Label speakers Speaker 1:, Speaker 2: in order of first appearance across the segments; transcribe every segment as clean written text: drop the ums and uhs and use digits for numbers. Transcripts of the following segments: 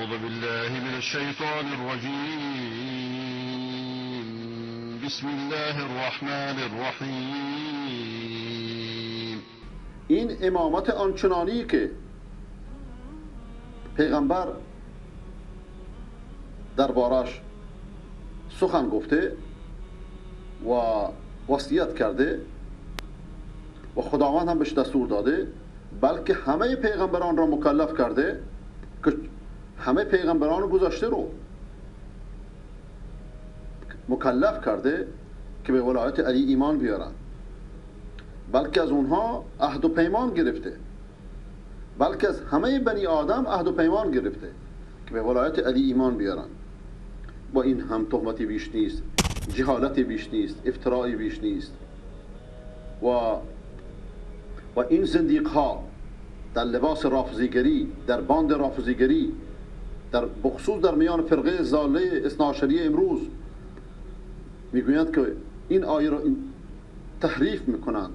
Speaker 1: أعوذ بالله من الشیطان الرجیم. بسم الله الرحمن الرحیم.
Speaker 2: این امامت آنچنانی که پیغمبر دربارش سخن گفته و وصیت کرده و خداوند هم بهش دستور داده، بلکه همه پیغمبران را مکلف کرده که همه پیغمبران گذشته رو مکلف کرده که به ولایت علی ایمان بیارن، بلکه از اونها عهد و پیمان گرفته، بلکه از همه بنی آدم عهد و پیمان گرفته که به ولایت علی ایمان بیارن. با این هم تهمتی بیش نیست، جهالتی بیش نیست، افترایی بیش نیست. و این زندیق ها در لباس رافضیگری، در باند رافضیگری، در بخصوص در میان فرقه ضاله اثناعشریه امروز میگویند که این آیه را تحریف میکنند.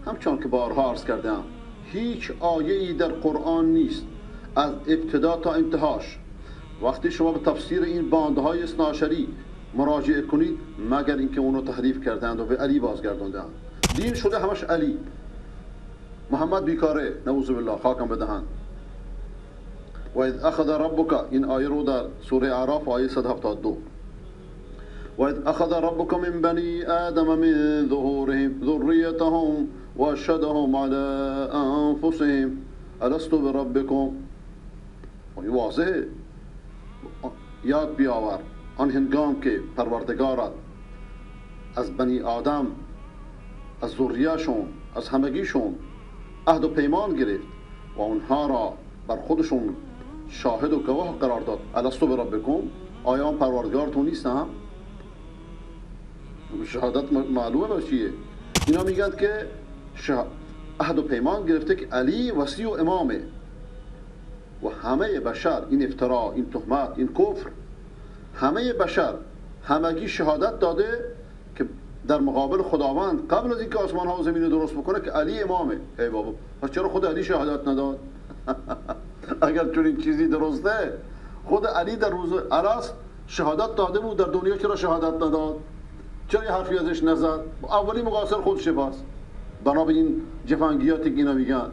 Speaker 2: همچنان که بارها عرض کردم، هیچ آیه ای در قرآن نیست از ابتدا تا انتهاش. وقتی شما به تفسیر این باندهای اثناعشری مراجعه کنید، مگر اینکه اونو تحریف کردند و به علی بازگرداندند. دین شده همش علی، محمد بیکاره، نعوذ بالله، خاکم بدهند. و اذ اخذ ربک، این آیه رو در سوره اعراف آیه 172. و اذ اخذ ربک من بنی آدم من ظهورهم ذریتهم و اشهدهم علی انفسهم الست بربکم. واضحه. یاد بیاور آن هنگام که پروردگارت از بنی آدم، از ذریه‌شون، از همگیشون عهد و پیمان گرفت و اونها را بر خودشون شاهد و گواه قرار داد. الست بربکم، آیا آن پروردگارتون نیستم؟ شهادت معلومه بر چیه؟ اینا میگن که عهد و پیمان گرفته که علی وصی و امامه و همه بشر، این افترا، این تهمت، این کفر، همه بشر همگی شهادت داده که در مقابل خداوند قبل از اینکه آسمان ها و زمین رو درست بکنه که علی امامه. ای بابا، پس چرا خود علی شهادت نداد؟ اگر چنین چیزی درسته، خود علی در روز عرس شهادت داده بود، در دنیا چرا شهادت نداد؟ چرا یه حرفی ازش نزد؟ اولی مقاصر خودشه. پس بنا به این جفنگیاتی که اینا میگن،